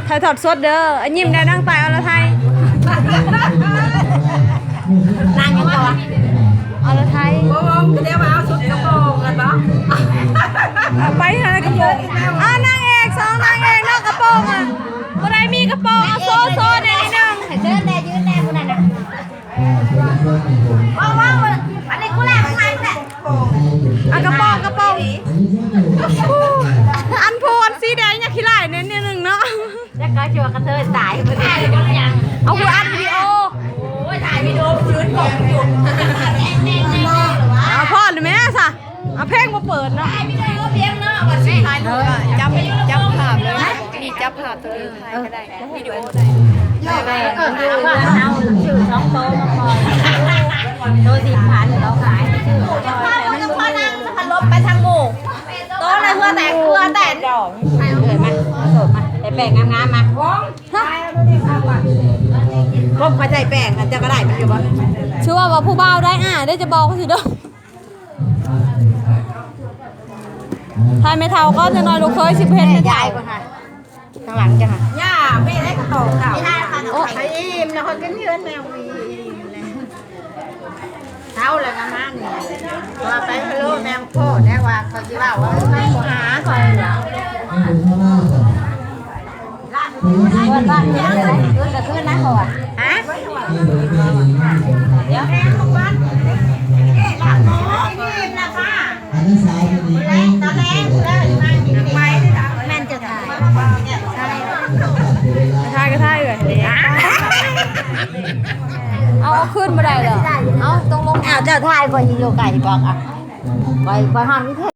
ຖ່າຍທອດສົດເດີ ອາຍິ້ມແດ່ ນາງຕ່າຍ ອລະໄທ ນາງຫຍັງກໍວ່າ ອລະໄທ ບໍ່ ບໍ່ ຄືແຕ່ວ່າເອົາຊຸດກະໂປງກັນບໍ່ ເອົາໄປຫາກະໂປງ ອ່າ ນາງເອກ ສອງນາງເອກເນາະ ກະໂປງ ອ່າ ຜູ້ໃດມີກະໂປງ ເອົາໂຊ ໂຊແດ່ນິດໜຶ່ງ ໃຫ້ເຊີນແດ່ ຢືນແດ່ຜູ້ນັ້ນນະ ເວົ້າໆ ອັນນີ້ກູແລ ຂ້າງໃນພຸ້ນແຫຼະ ອ່ະ ກະປອງ ກະປອງ ອັນຜູ້ອັນສີແດງຍັກຂີ້ລ້າຍແດ່ນິດໜຶ່ງເນາະ ແລ້ວກໍຊິວ່າກະເທີຍຕາຍ ເອົາຄືອັດວິດີໂອ ໂອ້ຍ ຖ່າຍວິດີໂອ ຄືຂອງຢູ່ ເອົາພໍແລ້ວແມ້ຊະ ເອົາເພງບໍ່ເປີດເນາະ ຖ່າຍວິດີໂອພຽງເນາະ ບັດນີ້ ເອີ ຈັບ ຈັບພາບເລີຍ ນີ້ຈັບພາບຕົວເອງ ຖ່າຍກໍໄດ້ ວິດີໂອໄດ້ ແຕ່ເຮົາຊື້ສອງໂຕມາກ່ອນ ໂຕສິບພັນ ເຮົາຂາຍຊື້ ພໍນາງພັດລົມໄປທາງໝູ່ ໂຕລະເຫື່ອແຕກເຫື່ອແຕກ ເອີ ມາ ມາໂສດມາ ໃສ່ແປ້ງງາມໆ ມາ ກົບເຂົ້າໃສ່ແປ້ງ ເຈົ້າກໍໄດ້ມັນຢູ່ບໍ່ ຊື່ວ່າ ວ່າຜູ້ບ່າວໄດ້ ອ່າ ໄດ້ຈະບອກຊິເດີ ຖ່າຍແມ່ເຖົ້າກ່ອນ ຈັກໜ່ອຍລູກເຂີຍຊິບໍ່ເຫັນແມ່ເຖົ້າ ທາງຫຼັງເຈົ້າຫາ ຢ່າໄປໄດ້ກະໂຕເຂົາ ໂອ້ ໄປອີ່ມນະ ຂ້ອຍກໍເຮືອນແນວອີ່ມແລ້ວ ເຊົາແລ້ວກໍມານີ້ ວ່າໄປພະໂລແມ່ງໂພດແລ້ວວ່າ ຂ້ອຍຊິເວົ້າວ່າ ເອີ ມັນບໍ່ຫາຂ້ອຍ ເປີດບ້ານເພິ່ນເລີຍ ຄືນກະຄືນນະ ເຂົາວ່າ ຮະ ດຽວ ອັນນັ້ນສາຍດີ ແມ່ນຈະຖ່າຍ ຖ່າຍກໍຖ່າຍເອີຍ ເອົາ ເອົາຄືນບໍ່ໄດ້ເດີ ເອົາ ຕົກລົງ ອ້າວ ເຈົ້າຖ່າຍ ຂ້ອຍຊິຢູ່ໄກ ບອກ ອ່ະ ຂ້ອຍ ຂ້ອຍຮອດ